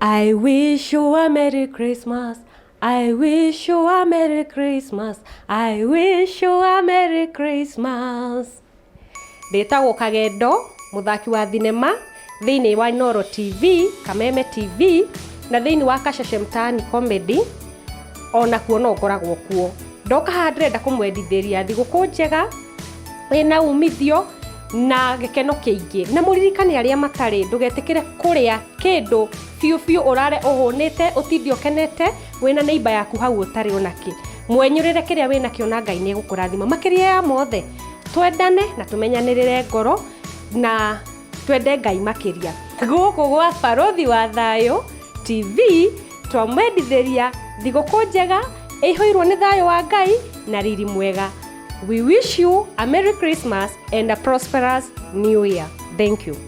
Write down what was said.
I wish you a Merry Christmas. I wish you a Merry Christmas. I wish you a Merry Christmas. Ndĩtagwo Kagendo, mũthaki wa thinema thĩinĩ wa Inooro TV, Kameme TV na thĩinĩ wa Kashashe Mtaani Comedy onakuo no ngoragwo kuo. Ndoka haha ndĩrenda kũmwendithĩria thigũkũ njega ĩna umithio na gĩkeno kĩingĩ. Na mũririkane arĩa matarĩ, ndũgetĩkĩre kũrĩa kĩndũ biũ biũ ũrare ũhũnĩte, ũtinde ũkenete wĩna neighbor yaku hau ũtarĩ onakĩ. Mwenyũrĩre kĩrĩa wĩnakĩo na Ngai nĩ egũkũrathima. Makĩria ya mothe, twendane na tũmenyanĩrĩre ngoro na twende Ngai makĩria. Gũkũ gwa Barũthi wa Thayũ TV twamwendithĩria thigũkũ njega ĩihũirwo nĩ thayũ wa Ngai na riri mwega. We wish you a Merry Christmas and a prosperous New Year. Thank you.